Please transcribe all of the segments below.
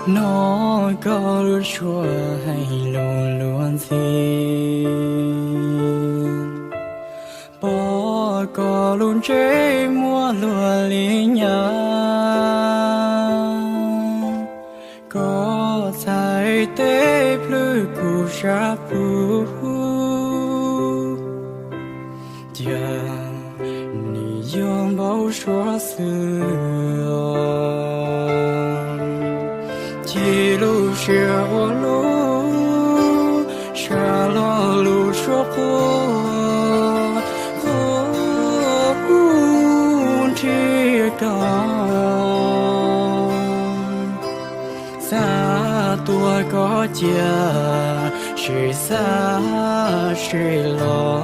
Hnov koj lub suab hais lus luag ntxhi, pom koj lub ntsej muag luag li nyab, koj txhais tes plhws kuv sab pug, cia nws yog npau suav xwb. Ci lub siab ua lub sab lo lus suab quaj, quaj nrhiav koj. Xav tuaj koj cia, tsis xav sib los.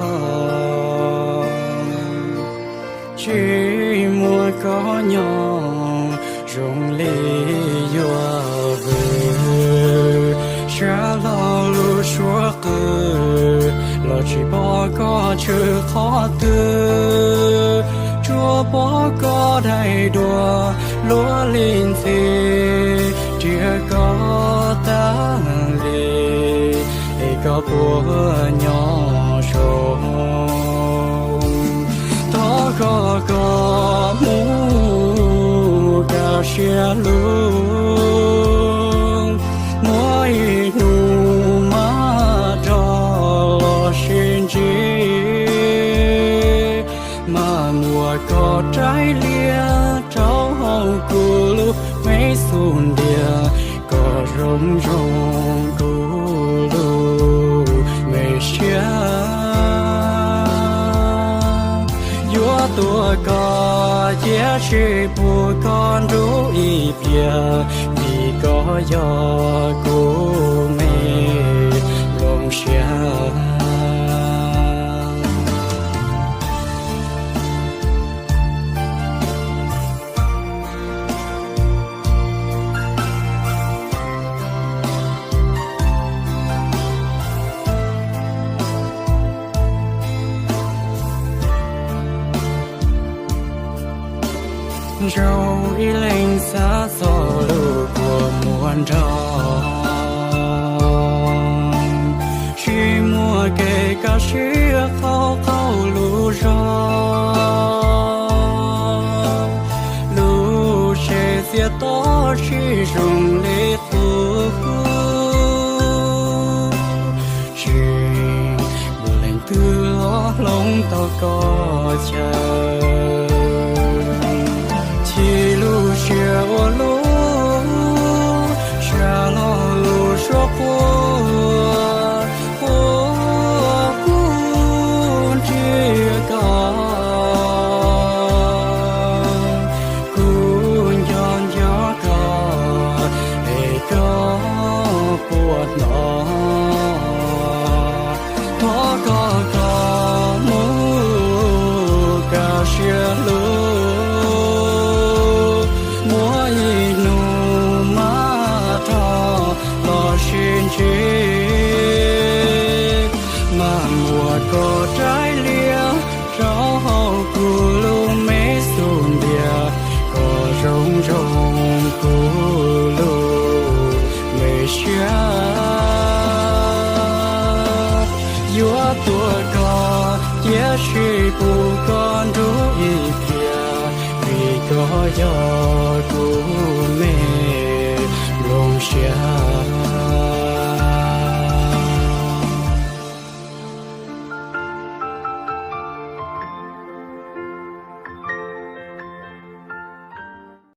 Tsis muaj koj nyob zoo li yuav vwm, sab lo lus suab qw los tsis pom koj tshwm qhov twg. Tsuas pom koj daim duab luag li ntxhi, nrhiav koj tas li, es koj puas nyob zoo? Thov koj koj mus kaj siab lug, muaj ib hnub maj rog los sib ntsib, mas muab koj raws li rau hauv kuv lub me xub ntiag, kom zoo zoo kuv lub me siab. Yuav tuaj koj cia tsis pub koj nrug ib pliag, vim koj yog kuv me nplooj siab. Zoo ib leeg xav txog lub kua muag nrog, tsis muaj kev kaj siab qaug qaug lub zog. Lub tsev txiaj to tsis zoo li qub, tsis muaj leej twg los hloov tau koj chaw. Ci lub siab ua lub sab lo lus suab quaj, quaj nrhiav koj. Kuv nco nco koj, es koj puas hnov? Thov koj koj mus kaj siab lug, muaj ib hnub maj rog los sib ntsib, mas muab koj raws li rau hauv kuv lub me xub ntiag, kom zoo zoo kuv lub me siab. Yuav tuaj koj cia tsis pub koj nrug ib pliag, vim koj yog kuv me nplooj siab.